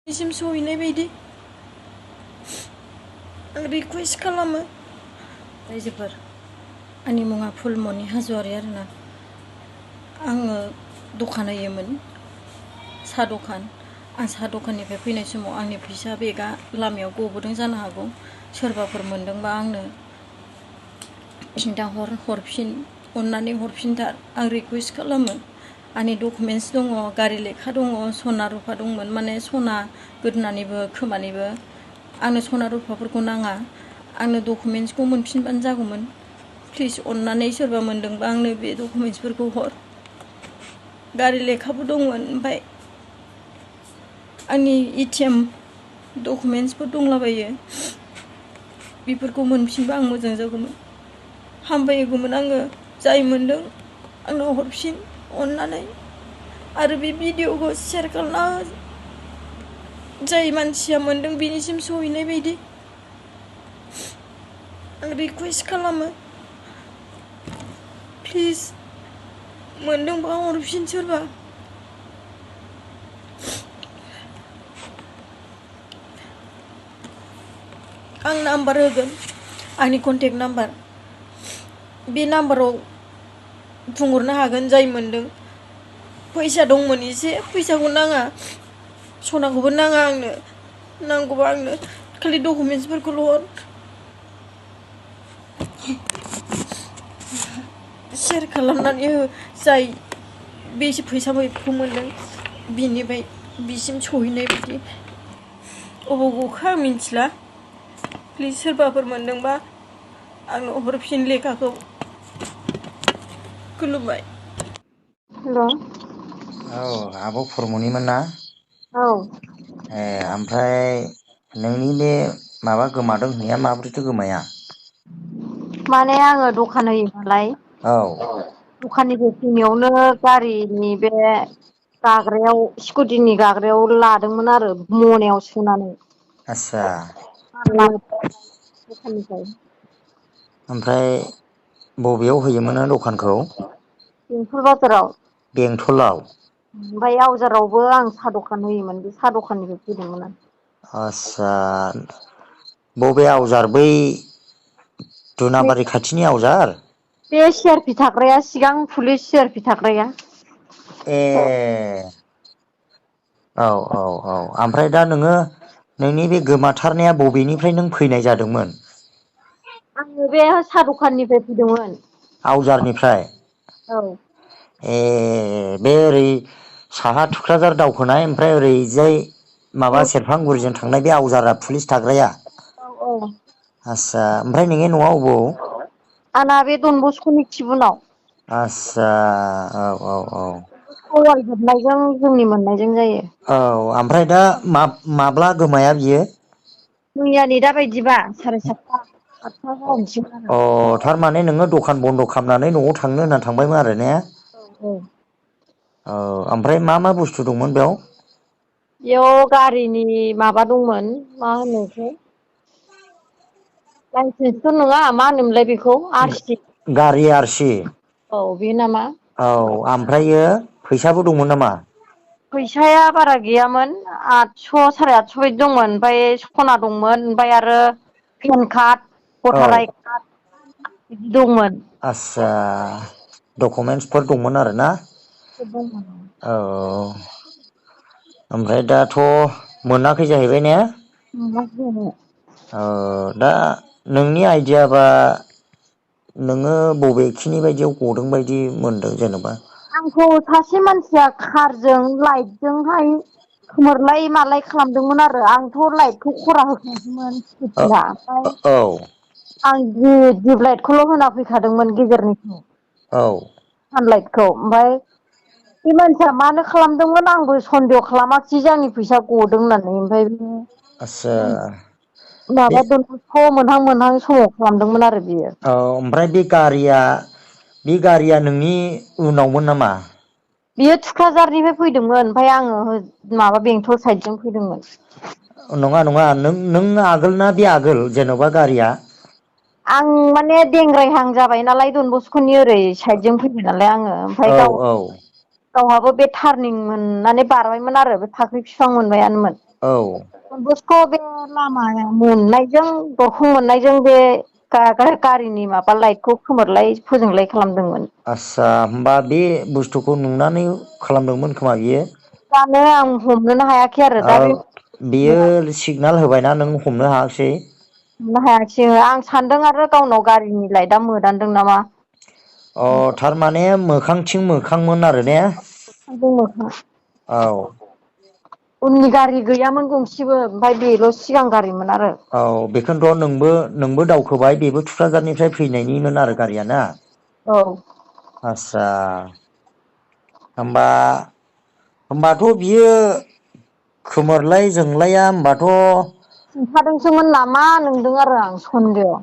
सिम सहैनाय बायदि आं रिकुवेस्ट खालामो रायजोफोर। आंनि मुङा फुलमनि हाज'वारि आरोना। आङो दखान होयोमोन, साहा दखान। आं साहा दखाननिफ्राय फैनाय समाव आंनि फैसा बेगआ लामायाव गबोदों जानो हागौ। सोरबाफोर मोनदोंबा आंनो हरफिन, अननानै हरफिनथार आं रिकुवेस्ट खालामो। आंनि डकुमेन्टस दङ, गारि लेखा दङ, सना रुफा दंमोन, माने सना गोदोनानिबो खोमानिबो। आंनो सना रुफाफोरखौ नाङा, आंनो डकुमेन्टसखौ मोनफिनबानो जागौमोन। प्लिज अननानै सोरबा मोनदोंबा आंनो बे डकुमेन्टसफोरखौ हर। गारि लेखाबो दंमोन, ओमफ्राय आंनि एटिएम डकुमेन्टसफोर दंलाबायो, बेफोरखौ मोनफिनबा आं मोजां जागौमोन, हामबायगौमोन आङो। जाय मोनदों आंनो हरफिन अननानै। आरो बे भिडिअखौ शेयार खालामना हो, जाय मानसिया मोनदों बिनिसिम सहैनाय बायदि आं रिकुवेस्ट खालामो। प्लिज मोनदोंबा हरफिन सोरबा। आं नाम्बार होगोन, आंनि कन्टेक्ट नाम्बार। बे नाम्बाराव बुंहरनो हागोन जाय मोनदों। फैसा दंमोन एसे, फैसाखौ नाङा, सनाखौबो नाङा आंनो। नांगौबा आंनो खालि डकुमेन्टसफोरखौल' हर। शेयार खालामनानै हो, जाय बे फैसाखौ मोनदों बिनिफ्राय बिसिम सहैनाय बायदि। अबाव गखो आं मिथिला। प्लिज सोरबाफोर मोनदोंबा आंनो हरफिन लेखाखौ। खुलुमबाय। हेल'। औ आब' फुरमनिमोन ना? औ। ए ओमफ्राय नोंनि बे माबा गोमादों होननाया माबोरैथो गोमाया? माने आङो दखान होयो नालाय। औ। दखाननिफ्राय फैनायावनो गारिनि बे गाग्रायाव, स्कुटिनि गाग्रायाव लादोंमोन आरो मनायाव सोनानै। आस्सा। दखाननिफ्राय। ओमफ्राय बबेयाव होयोमोन नों दखानखौ? बेंथल बाजाराव। बेंथलाव? ओमफ्राय आवजारावबो आं साहा दखान होयोमोन, बे साहा दखाननिफ्राय फैदोंमोन आं। आस्सा, बबे आवजार? बै दुनाबारि खाथिनि आवजार? बे सिआरपि थाग्राया, सिगां पुलिस सिआरपि थाग्राया। ए औ औ औ। ओमफ्राय दा नोङो नोंनि बे गोमाथारनाया बबेनिफ्राय नों फैनाय जादोंमोन? आङो बे साहा दखाननिफ्राय फैदोंमोन। आवजारनिफ्राय? औ। ए बे ओरै साहा थुक्राझार दावखोनाय, ओमफ्राय ओरैजाय माबा सेरफांगुरिजों थांनाय बे आवजारा पुलिस थाग्राया? औ औ। आस्सा, ओमफ्राय नोंनि न'आ अबाव? आंना बे डनबस्क'नि खिबुनाव। आस्सा, औ औ औ। जोबनायजों जोंनि मोननायजों जायो। औ, ओमफ्राय दा माब्ला गोमाया बियो? मैयानि दा बायदिबा 7:30, 8:00 जानोसैमोन आरो। थारमाने नोङो दखान बन्द' खालामनानै न'आव थांनो होनना थांबायमोन आरो ने? औ औ। औ, ओमफ्राय मा मा बुस्थु दंमोन बेयाव? बेयाव गारिनि माबा दंमोन, मा होनो बेखौ? लाइसेन्सथ' नङा, मा होनोमोनलाय बेखौ? आरसि। गारि आरसि? औ, बे नामा? औ, ओमफ्रायो फैसाबो दंमोन नामा? फैसाया बारा गैयामोन, 800, 850 बायदि दंमोन। ओमफ्राय सना दंमोन, ओमफ्राय आरो पेन कार्ड, औ भटार आइ कार्ड बिदि दंमोन। आस्सा, डकुमेन्टसफोर दंमोन आरोना? औ, ओमफ्राय दाथ' मोनाखै जाहैबाय ने? मोनाखै ओहो। औ, दा नोंनि आइडियाबा नोङो बबेखिनि बायदियाव गदों बायदि मोनदों जेनेबा? आंखौ सासे मानसिया कारजों लाइटजोंहाय खोमोरलाय मालाय खालामदोंमोन आरो। आंथ' लाइटखौ खरा होखायाखैमोन स्कुटिना। ओमफ्राय औ। आं दिबलाइटखौल' होना फैखादोंमोन गेजेरनिखौ। औ। सानलाइटखौ। ओमफ्राय बे मानसिया मानो खालामदोंमोन आंबो सन्देह खालामाखिसै जे आंनि फैसा गदों होननानै। ओमफ्राय आस्सा बे माबा थ' मोनहां मोनहां समाव खालामदोंमोन आरो बियो। औ, ओमफ्राय बे गारिया नोंनि उनावमोन नामा? बियो थुक्राझारनिफ्राय फैदोंमोन, ओमफ्राय आङो माबा बेंथल साइडजों फैदोंमोन। नङा नङा, नों आगोल ना बे आगोल जेन'बा गारिया? आं माने देंग्रायहां जाबाय नालाय, डनबस्क'नि ओरै साइदजों फैबाय नालाय आङो। ओमफ्राय औ औ। गावहाबो बे टार्निं मोननानै बारबायमोन आरो, बे फाख्रि बिफां मोनबायानोमोन। औ बुस्थु बे लामाया मोननायजों दरखं मोननायजों बे गारिनि माबा लाइटखौ खोमोरलाय फोजोंलाय खालामदोंमोन। आस्सा होमबा बे बुस्थुखौ नुनानै खालामदोंमोन खोमा बियो। जानो आं हमनोनो हायाखै आरो दा बे बियो सिगनाल होबायना नों हमनो हायाखसै। हमनो हायाखिसै आं सानदों आरो गावनाव गारिनि लाइटआ मोदानदों नामा। अ थारमाने मोखांथिं मोखांमोन आरो ने। मोखांजों मोखां औ उननि गारि गैयामोन गंसेबो ओमफ्राय बेल' सिगां गारिमोन आरो। औ बेखौनोथ' नोंबो दावखोबाय बेबो थुक्राझारनिफ्राय फैनायनिमोन आरो गारिया ना। औ आस्सा होमबाथ' बियो खोमोरलाय जोंलाया होमबाथ' खिन्थादोंसोमोन नामा नंदों आरो आं सन्देह'।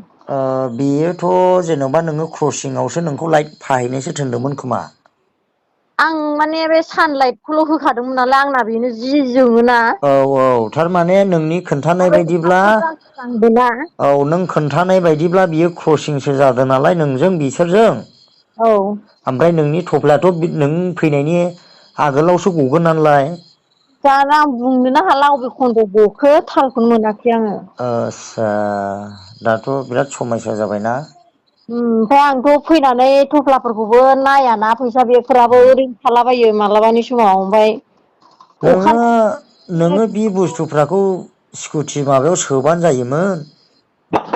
बेयोथ' जेन'बा नोङो क्रसिंआवसो नोंखौ लाइट फाहैनोसो थिनदोंमोन खोमा। आं माने बे सानलाइटखौल' होखादोंमोन नालाय आंना बेनो जि जोङोना। औ औ थारमाने नोंनि खोन्थानाय बायदिब्ला आंबोना औ नों खोन्थानाय बायदिब्ला बियो क्रसिंसो जादों नालाय नोंजों बिसोरजों। औ ओमफ्राय नोंनि थफ्लायाथ' नों फैनायनि आगोलावसो गगोन नालाय। जानो आं बुंनोनो हाला अबे खन्द' गखो थालखौनो मोनाखै आङो। आस्सा दाथ' बिराद समयसा जाबायना। ओमफ्राय आंथ' फैनानै थफ्लाफोरखौबो नायाना फैसा बेगफोराबो ओरैनो थालाबायो मालाबानि समाव ओमफ्राय नोङो बे बुस्थुफ्राखौ स्कुटि माबायाव सोबानो जायोमोन।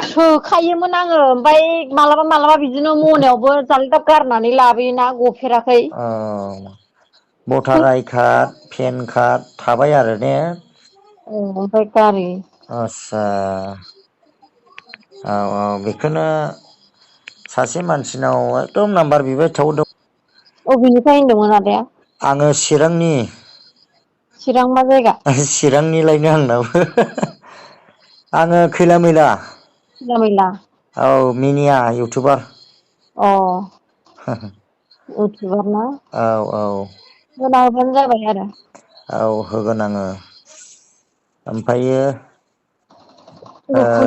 सोखायोमोन आङो ओमफ्राय मालाबा मालाबा बिदिनो मनायावबो जालदाब गारनानै लाबोयोना गफेराखै। भटार आइ कार्ड पेन कार्ड थाबाय आरो ने। औ ओमफ्राय गारि आस्सा औ औ बेखौनो सासे मानसिनाव एकदम नाम्बार बिबाय थादों। अबेनिफ्राय होनदोंमोन आदाया? आङो चिरांनि। चिरां मा जायगा? चिरांनिलायनो आंनाबो आङो खैला मैला। खैला मैला। औ मिनिया इउटुबार। अ इउटुबार ना औ औ होना हरबानो जाबाय आरो। औ होगोन आङो ओमफ्रायो रुफु